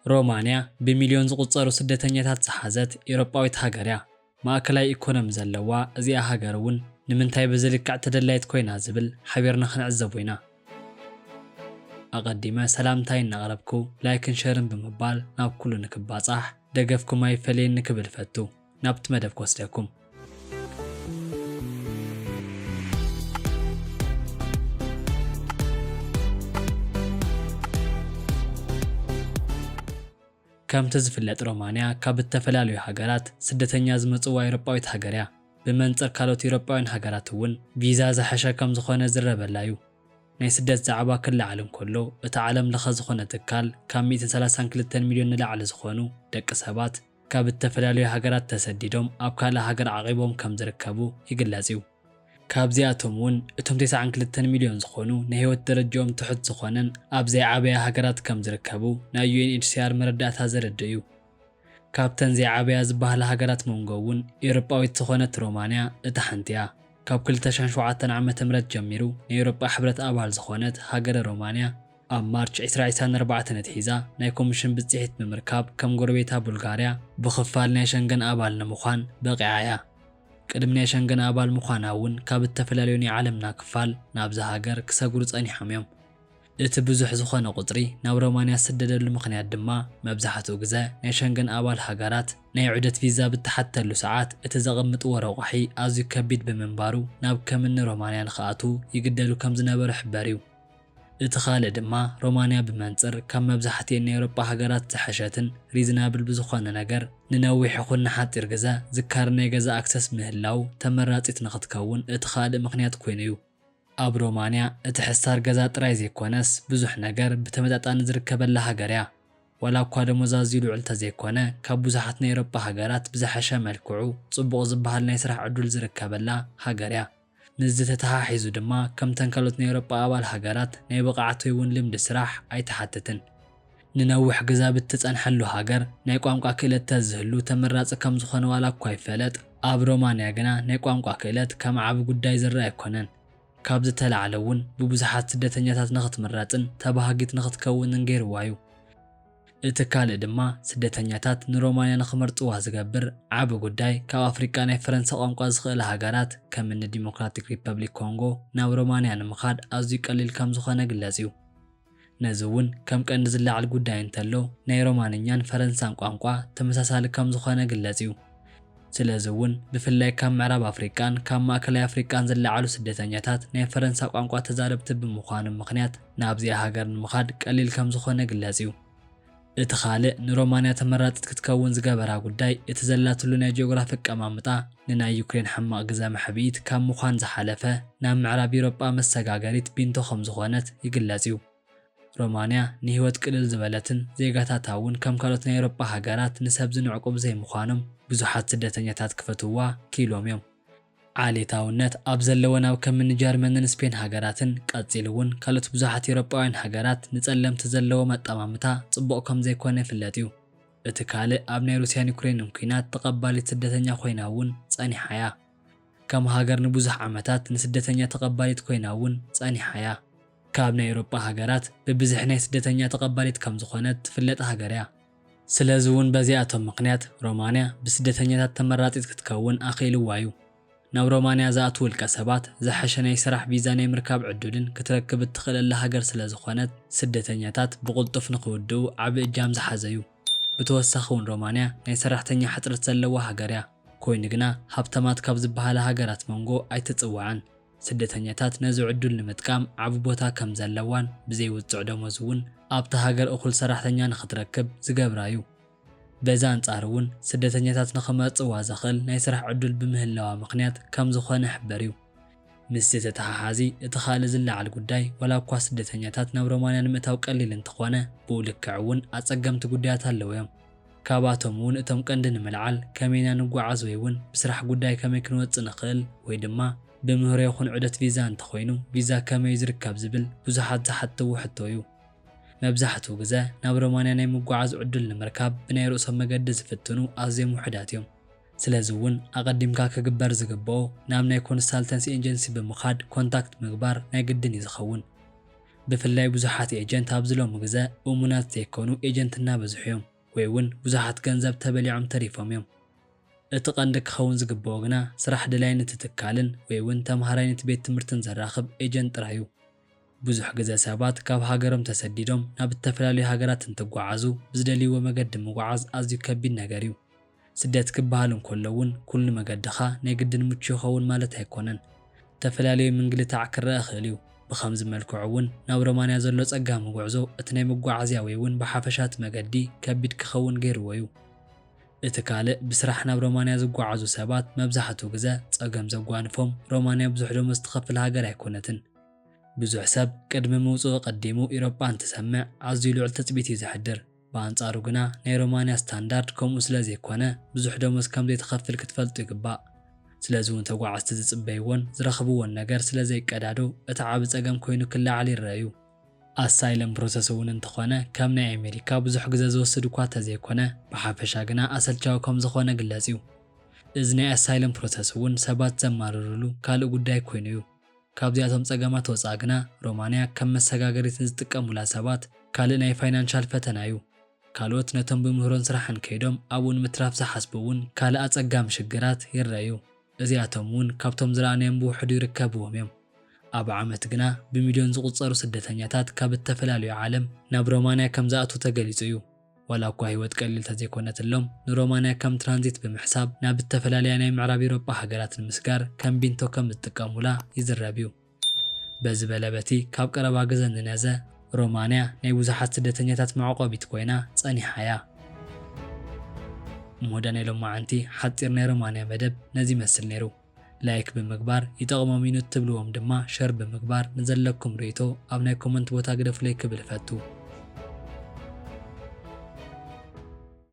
ሮማንያ ብሚልዮን ዝቑጸሩ ስደተኛታት ዝሓዘት ኤውሮጳዊት ሃገር እያ። ማእከላይ ኢኮኖሚ ዘለዋ እዚኣ ሃገር እውን ንምንታይ ብዝልክዕ ተደላይት ኮይና ዝብል ሓቢርና ክንዕዘቦ ኢና። ኣቐዲመ ሰላምታይ እናቕረብኩ፣ ላይክን ሸርን ብምባል ናብ ኩሉ ንክባጻሕ ደገፍኩም ኣይፈለየኒ ክብል ፈቱ። ናብቲ መደብ ክወስደኩም። ከምቲ ዝፍለጥ፣ ሮማንያ ካብ እተፈላለዩ ሃገራት ስደተኛ ዝመጽዋ ኤውሮጳዊት ሃገር እያ። ብመንጽር ካልኦት ኤውሮጳውያን ሃገራት እውን ቪዛ ዝሐሸ ከም ዝኾነ ዝረበላ እዩ። ናይ ስደት ዛዕባ ክለዓል እንከሎ፣ እቲ ዓለም ለኸ ዝኾነ ትካል ካብ ሚእትን ሰላሳን ክልተን ሚልዮን ንላዕሊ ዝኾኑ ደቂ ሰባት ካብ እተፈላለዩ ሃገራት ተሰዲዶም ኣብ ካልእ ሃገር ዓቒቦም ከም ዝርከቡ ይግለጽ እዩ። ካብዚኣቶም እውን እቶም ተስዓን ክልተን ሚልዮን ዝኾኑ ናይ ህይወት ደረጃኦም ትሑት ዝኾነን ኣብ ዘይዓበያ ሃገራት ከም ዝርከቡ ናይ ዩኤንኤችሲኣር መረዳእታ ዘረድእ እዩ። ካብተን ዘይዓበያ ዝበሃላ ሃገራት መንጎ እውን ኤውሮጳዊት ዝኾነት ሮማንያ እታ ሓንቲ እያ። ካብ ክልተ ሽሕን ሸውዓተን ዓመተ ምህረት ጀሚሩ ናይ ኤውሮጳ ሕብረት ኣባል ዝኾነት ሃገረ ሮማንያ ኣብ ማርች ዕስራ ዕስራን ኣርባዕተን ኣትሒዛ ናይ ኮሚሽን ብጽሒት ብምርካብ ከም ጎረቤታ ቡልጋርያ ብኽፋል ናይ ሸንገን ኣባል ንምዃን በቒዓ እያ። ቅድሚ ናይ ሸንገን ኣባል ምዃና እውን ካብ እተፈላለዩ ናይ ዓለምና ክፋል ናብዛ ሃገር ክሰግሩ ጸኒሖም እዮም። እቲ ብዙሕ ዝኾነ ቁጽሪ ናብ ሮማንያ ዝስደደሉ ምኽንያት ድማ መብዛሕትኡ ግዘ ናይ ሸንገን ኣባል ሃገራት ናይ ዑደት ቪዛ ብትሓተሉ ሰዓት እቲ ዘቐምጥዎ ረቋሒ ኣዝዩ ከቢድ ብምንባሩ ናብ ከምኒ ሮማንያ ንኽኣትዉ ይግደዱ ከም ዝነበሩ ይሕበር እዩ። እቲ ካልእ ድማ ሮማንያ ብመንጽር ካብ መብዛሕትኤን ናይ ኤውሮጳ ሃገራት ዝሐሸትን ሪዝናብል ብዝኾነ ነገር ንነዊሕ ይኹን ንሓጺር ግዘ ዝካር ናይ ገዛ ኣክሰስ ምህላው ተመራጺት ንኽትከውን እቲ ካልእ ምኽንያት ኮይኑ እዩ። ኣብ ሮማንያ እቲ ሕሳር ገዛ ጥራይ ዘይኮነስ ብዙሕ ነገር ብተመጣጣኒ ዝርከበላ ሃገር እያ። ዋላ እኳ ደሞዝ ኣዝዩ ልዑል ተዘይኮነ ካብ ብዙሓት ናይ ኤውሮጳ ሃገራት ብዝሐሸ መልክዑ ጽቡቕ ዝበሃል ናይ ስራሕ ዕዱል ዝርከበላ ሃገር እያ። ምስዚ ተተሓሒዙ ድማ ከምተን ካልኦት ናይ ኤውሮጳ ኣባል ሃገራት ናይ ብቕዓት ወይ እውን ልምዲ ስራሕ ኣይትሓትትን። ንነዊሕ ግዘ ብትጸንሐሉ ሃገር ናይ ቋንቋ ክእለት ተዝህሉ ተመራጺ ከም ዝኾነ ዋላ እኳ ይፈለጥ፣ ኣብ ሮማንያ ግና ናይ ቋንቋ ክእለት ከም ዓቢ ጉዳይ ዝረኣ ኣይኮነን። ካብ ዝተላዕለ እውን ብብዙሓት ስደተኛታት ንኽትምረጽን ተባሃጊት ንኽትከውንን ገይርዋ እዩ። እቲ ካልእ ድማ ስደተኛታት ንሮማንያ ንኽመርጽዋ ዝገብር ዓቢ ጉዳይ ካብ ኣፍሪቃ ናይ ፈረንሳ ቋንቋ ዝኽእላ ሃገራት ከም እኒ ዲሞክራቲክ ሪፐብሊክ ኮንጎ ናብ ሮማንያ ንምኻድ ኣዝዩ ቀሊል ከም ዝኾነ ግለጽ እዩ። ነዚ እውን ከም ቀንዲ ዝለዓል ጉዳይ እንተሎ ናይ ሮማንኛን ፈረንሳን ቋንቋ ተመሳሳሊ ከም ዝኾነ ግለጽ እዩ። ስለዚ እውን ብፍላይ ካብ ምዕራብ ኣፍሪቃን ካብ ማእከላይ ኣፍሪቃን ዝለዓሉ ስደተኛታት ናይ ፈረንሳ ቋንቋ ተዛረብቲ ብምዃኖም ምኽንያት ናብዚኣ ሃገር ንምኻድ ቀሊል ከም ዝኾነ ግለጽ እዩ። እቲ ካልእ ንሮማንያ ተመራጺት ክትከውን ዝገበራ ጉዳይ እቲ ዘላትሉ ናይ ጂኦግራፊ ኣቀማምጣ ንናይ ዩክሬን ሕማቕ ግዘ መሕብኢት ካብ ምዃን ዝሓለፈ ናብ ምዕራብ ኢሮጳ መሰጋገሪት ቢንቶ ከም ዝኾነት ይግለጽ እዩ። ሮማንያ ንህይወት ቅልል ዝበለትን ዜጋታታ እውን ከም ካልኦት ናይ ኤውሮጳ ሃገራት ንሰብ ዝንዕቁ ብዘይምዃኖም ብዙሓት ስደተኛታት ክፈትውዋ ክኢሎም እዮም። ዓሌታውነት ኣብ ዘለወን ኣብ ከምኒ ጀርመንን ስፔን ሃገራትን ቀጺሉ እውን ካልኦት ብዙሓት ኤውሮጳውያን ሃገራት ንጸለምቲ ዘለዎም ኣጠማምታ ጽቡቕ ከም ዘይኮነ ይፍለጥ እዩ። እቲ ካልእ ኣብ ናይ ሩስያን ዩክሬንን ኲናት ተቐባሊት ስደተኛ ኮይና እውን ጸኒሓ እያ። ከም ሃገር ንብዙሕ ዓመታት ንስደተኛ ተቐባሊት ኮይና እውን ጸኒሓ እያ። ካብ ናይ ኤውሮጳ ሃገራት ብብዝሒ ናይ ስደተኛ ተቐባሊት ከም ዝኾነት ትፍለጥ ሃገር እያ። ስለዚ እውን በዚኣቶም ምኽንያት ሮማንያ ብስደተኛታት ተመራጺት ክትከውን ኣኽኢልዋ እዩ። ናብ ሮማንያ ዝኣትዉ ውልቀ ሰባት ዝሐሸ ናይ ስራሕ ቪዛ ናይ ምርካብ ዕድልን ክትረክብ እትኽእለላ ሃገር ስለ ዝኾነት ስደተኛታት ብቕልጡፍ ንኽውድኡ ዓቢ እጃም ዝሓዘ እዩ። ብተወሳኺ እውን ሮማንያ ናይ ሰራሕተኛ ሕጽረት ዘለዋ ሃገር እያ። ኮይኑ ግና ሃብታማት ካብ ዝበሃላ ሃገራት መንጎ ኣይትጽዋዕን። ስደተኛታት ነዚ ዕዱል ንምጥቃም ዓቢ ቦታ ከም ዘለዋን ብዘይ ውጹዕ ደሞዝ እውን ኣብታ ሃገር እኹል ሰራሕተኛ ንኽትረክብ ዝገብራ እዩ። በዚ ኣንጻር እውን ስደተኛታት ንኽመርጽዋ ዘኽእል ናይ ስራሕ ዕዱል ብምህላዋ ምኽንያት ከም ዝኾነ ይሕበር እዩ። ምስዚ ተተሓሓዚ እቲ ካልእ ዝለዓል ጉዳይ ዋላ እኳ ስደተኛታት ናብ ሮማንያ ንምእታው ቀሊል እንተኾነ ብኡ ልክዕ እውን ኣጸገምቲ ጉዳያት ኣለዉ እዮም። ካብኣቶም እውን እቶም ቀንዲ ንምልዓል ከመይ ኢና ንጓዓዝ ወይ እውን ብስራሕ ጉዳይ ከመይ ክንወጽእ ንኽእል ወይ ድማ ብምህሮ ይኹን ዑደት ቪዛ እንተኾይኑ ቪዛ ከመይ እዩ ዝርከብ ዝብል ብዙሓት ዝሓትዎ ሕቶ እዩ። መብዛሕትኡ ግዘ ናብ ሮማንያ ናይ ምጉዓዝ ዕድል ንምርካብ ብናይ ርእሶም መገዲ ዝፍትኑ ኣዝዮም ውሑዳት እዮም። ስለዚ እውን ኣቐዲምካ ክግበር ዝግብኦ ናብ ናይ ኮንሳልተንሲ ኤጀንሲ ብምኻድ ኮንታክት ምግባር ናይ ግድን እዩ ዝኸውን። ብፍላይ ብዙሓት ኤጀንት ኣብዚ ሎሚ ግዘ እሙናት ዘይኮኑ ኤጀንት እናበዝሑ እዮም፣ ወይ እውን ብዙሓት ገንዘብ ተበሊዖም ተሪፎም እዮም። እቲ ቀንዲ ክኸውን ዝግብኦ ግና ስራሕ ደላይ ነቲ ትካልን ወይ እውን ተምሃራይ ነቲ ቤት ትምህርትን ዘራኽብ ኤጀንት ጥራይ እዩ። ብዙሕ ግዘ ሰባት ካብ ሃገሮም ተሰዲዶም ናብ ዝተፈላለዩ ሃገራት እንትጓዓዙ ብዝደልይዎ መገዲ ምጉዓዝ ኣዝዩ ከቢድ ነገር እዩ። ስደት ክበሃል እንከሎ እውን ኩሉ መገድኻ ናይ ግድን ምቹ ይኸውን ማለት ኣይኮነን። ዝተፈላለዩ ምንግልታዕ ክረአ ይኽእል እዩ። ብኸምዚ መልክዑ እውን ናብ ሮማንያ ዘሎ ጸጋሚ ጉዕዞ እቲ ናይ መጓዓዝያ ወይ እውን ብሓፈሻ እቲ መገዲ ከቢድ ክኸውን ገይርዎ እዩ። እቲ ካልእ ብስራሕ ናብ ሮማንያ ዝጓዓዙ ሰባት መብዛሕትኡ ግዘ ጸገም ዘጓንፎም ሮማንያ ብዙሕ ደሞዝ ትኸፍል ሃገር ኣይኮነትን። ብዙሕ ሰብ ቅድሚ ምውፅኡ ቀዲሙ ኢሮጳ እንትሰምዕ ኣዝዩ ልዑል ትፅቢት እዩ ዘሕድር። ብኣንፃሩ ግና ናይ ሮማንያ ስታንዳርድ ከምኡ ስለ ዘይኮነ ብዙሕ ደሞዝ ከም ዘይትኸፍል ክትፈልጡ ይግባእ። ስለዚ እውን ተጓዓዝቲ ዝፅበይዎን ዝረኽብዎን ነገር ስለ ዘይቀዳዶ እቲ ዓቢ ፀገም ኮይኑ ክለዓል ይረአ እዩ። ኣሳይለም ፕሮሰስ እውን እንተኾነ ከም ናይ ኣሜሪካ ብዙሕ ግዘ ዝወስድ እኳ ተዘይኮነ ብሓፈሻ ግና ኣሰልቻዊ ከም ዝኾነ ግለፅ እዩ። እዚ ናይ ኣሳይለም ፕሮሰስ እውን ሰባት ዘማርርሉ ካልእ ጉዳይ ኮይኑ እዩ። ካብዚኣቶም ጸገማት ወጻኢ ግና ሮማንያ ከም መሰጋገሪት ንዝጥቀሙላ ሰባት ካልእ ናይ ፋይናንሻል ፈተና እዩ። ካልኦት ነቶም ብምህሮን ስራሕን ከይዶም ኣብኡ ንምትራፍ ዝሓስቡ እውን ካልእ ኣጸጋሚ ሽግራት ይረኣዩ። እዚኣቶም እውን ካብቶም ዝረኣናዮም ብውሕዱ ይርከብዎም እዮም። ኣብ ዓመት ግና ብሚልዮን ዝቑጸሩ ስደተኛታት ካብ እተፈላለዩ ዓለም ናብ ሮማንያ ከም ዝኣትዉ ተገሊጹ እዩ። ዋላ እኳ ህይወት ቀሊል ተዘይኮነትሎም ንሮማንያ ከም ትራንዚት ብምሕሳብ ናብ እተፈላለያ ናይ ምዕራብ ኤውሮጳ ሃገራት ንምስጋር ከም ቢንቶ ከም ዝጥቀሙላ ይዝረብ እዩ። በዚ በለ በቲ ካብ ቀረባ ግዘ ንነዘ ሮማንያ ናይ ብዙሓት ስደተኛታት መዕቆቢት ኮይና ጸኒሓ እያ። እሞ ዳ ናይ ሎማዓንቲ ሓጺር ናይ ሮማንያ መደብ ነዚ ይመስል ነይሩ። ላይክ ብምግባር ይጠቕሞም እዩ ንትብልዎም ድማ ሸር ብምግባር ንዘለኩም ርእይቶ ኣብ ናይ ኮመንት ቦታ ግደፉለይ ክብል እፈቱ።